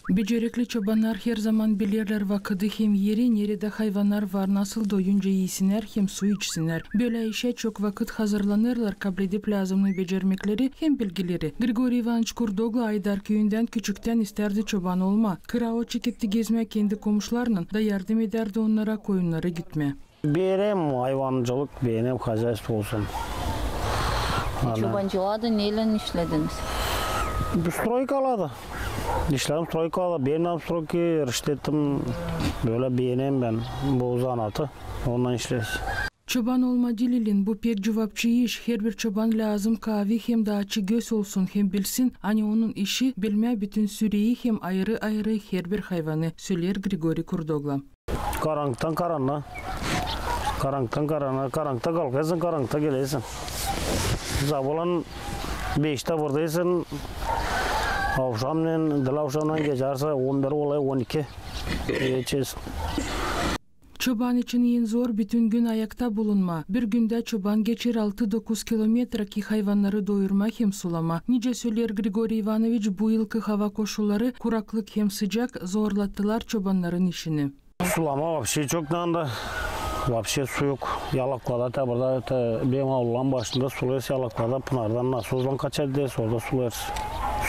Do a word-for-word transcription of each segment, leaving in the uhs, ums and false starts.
Becerikli çobannar herzaman bilerlär vakıdı hem eri, neredä hayvannar var, nasıl doyunca iisinnär hem su içsinnär. Bölä işä çok vakıt hazırlanêrlar, kabledip lääzımnı becermekleri hem bilgileri. Grigoriy İvanıç Kurdoglu Aydar küüyündän küçüktän istärdi çoban olmaa. Kıra o çeketti gezmää kendi komuşlarınnan da yardım edärdi onnara koyunnarı gütmää. Beenerim hayvancılık, beenerim hozaystvo olsun. Çobancılarda neylän işlediniz? Stroykalarda. İşledim stroykalarda. Benim adım stroyka, işlettim. Bölä beenerim bän bu zanaatı. Ondan işleeriz. Çoban olmaa diil, bu pek cuvapçı iş. Herbir çoban lääzım kaavi hem da açı göz olsun hem bilsin, ani onun işi bilmää bütün süreyi hem ayırı-ayırı herbir hayvanı, söleer Grigoriy Kurdoglu. Karanktan karannaa. Karanktan karannaa. Karankta kalkêrsın, karankta gelêrsin. Sabaalan beştä buradaysın. Avşamnän, diil avşamdan geçärsä, on bir olêr, on iki. Geçersin. Çoban için en zor bütün gün ayakta bulunmaa. Bir gündä çoban geçer altı-dokuz kilometra, ki hayvannarı doyurmaa hem sulamaa. Nicä söleer Grigoriy İvanoviç, bu yılkı hava koşulları, kuraklık hem sıcak, zorlattılar çobannarın işini. Sulamaa vapşe çok naanda. Vapşe su yok. Yalaklarda, tä burada, tä benim aulum başında sulêêrız yalaklarda, pınardan nasozlan kaçar, orada sulêêrız.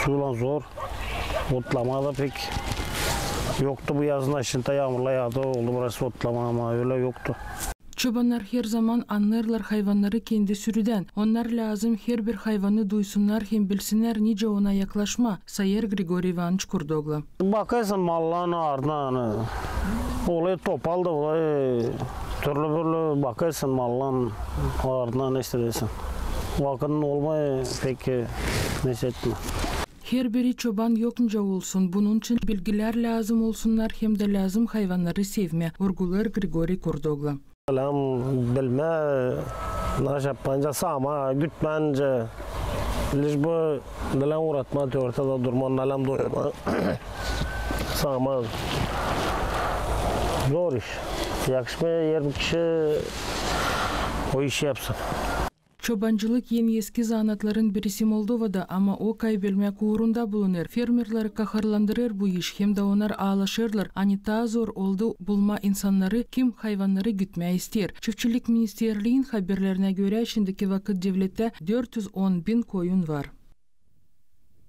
Suylan zor. Otlamaa da pek yoktu bu yazın, şindi yaamurlar yaadı, oldu biraz otlamaa, ama ölä yoktu. Çobannar herzaman annêêrlar hayvannarı kendi sürüdän. Onnar lääzım herbir hayvanı duysunnar hem bilsinnär, nicä ona yaklaşmaa, sayêr Grigoriy İvanıç Kurdoglu. Bakêrsın malların ardına, ani olêr topal da, olêr türlü-pürlü, bakêrsın malların ardına, ne isteersin. Vakıdın olmêêr pek, e, ne isteersin. Herbiri çoban yok nicä olsun, bunun için bilgilär lääzım olsunnar hem dä lääzım hayvannarı sevmää, urgulêêr Grigoriy Kurdoglu. Lääzım bilmää, naşe yapmaa, saamaa, gütmää, лишь бы lääzım uratmaa, ortada durmaa, lääzım doyurmaa, saamaa. Zor iş. Yakışmêêr herbir kişi o işi yapsın. Çobancılık en eski zanaatların birisi Moldovada, ama o kaybelmäk uurunda bulunêr. Fermerleri kahırlandırêr bu iş, hem dä onnar aalaşêrlar, ani taa zor oldu bulmaa insannarı, kim hayvannarı gütmää isteer. Çiftçilik ministerliin haberlerinä görä, şindiki vakıt devlettä dört üz on bin koyun var.